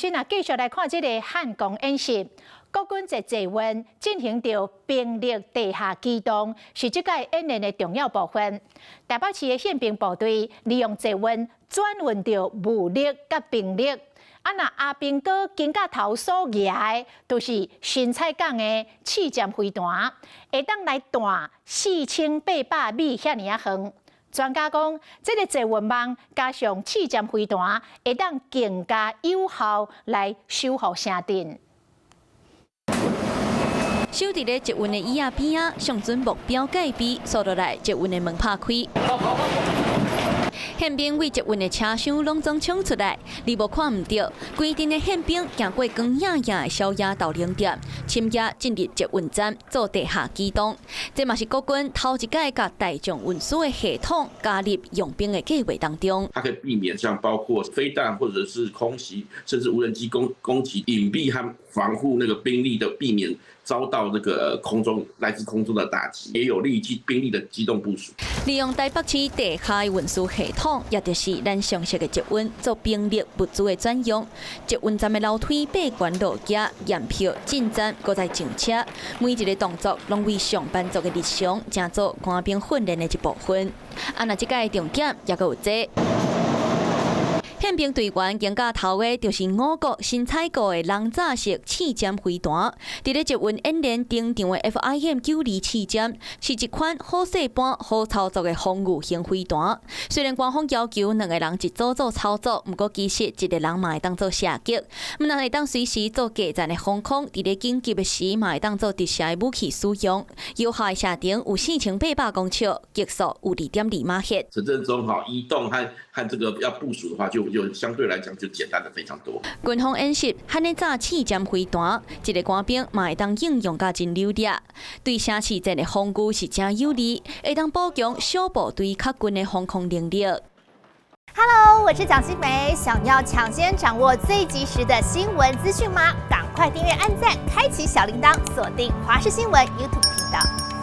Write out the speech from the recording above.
先啊，繼續來看這個漢光演習，國軍坐捷運進行著兵力地下機動，是這屆演練的重要部分。台北市的憲兵部隊利用捷運轉運著武力佮兵力。啊，若阿兵哥肩胛頭所舉的，都是新採港的刺針飛彈，會當來彈4800米遐爾仔遠。專家講，這個捷運網加上刺針飛彈，會當更加有效來守護城鎮。守佇咧捷運的椅仔邊仔，上準目標戒備，掃落來捷運的門拍開。憲兵對捷運的車廂攏總衝出來，你無看毋著，規陣的憲兵行過光影影的小野豆奶店，深夜進入捷運站做地下機動。這嘛是國軍頭一擺共大眾運輸的系統加入用兵的計劃當中。它可以避免像包括飛彈或者是空襲，甚至無人機攻擊，隱蔽和防護那個兵力的，避免遭到那個空中來自空中的打擊，也有利於兵力的機動部署。利用台北市地下運輸系統，也就是咱常熟的捷運，做兵力物資的轉用。捷運站的樓梯爬懸落行、驗票進站，閣再上車，每一個動作攏為上班族的日常，成做官兵訓練的一部分。啊，若這擺重點也閣有這。憲兵隊員肩胛頭的，就是我國新採購的人炸式刺針飛彈。佇咧捷運演練登場的 FIM 92刺針，是一款好細搬、好操作的防禦型飛彈。雖然官方要求兩個人一組做操作，毋過其實一個人嘛會當做射擊，毋但會當隨時做近戰的防空，佇咧緊急的時嘛會當做直射的武器使用。有效的射程有4800公尺，極速有2.2馬赫。城鎮中哈移動和這個要部署的話，就相對來講就簡單的非常多。軍方演習，漢咧炸刺針飛彈，一個官兵嘛會當應用甲真流利，對城市戰的防禦是誠有利，會當補強小部隊較近的防空能力。 Hello，我是蔣新梅，想要搶先掌握最及時的新聞資訊嗎？趕快訂閱、按讚、開啟小鈴鐺，鎖定華視新聞 YouTube 頻道。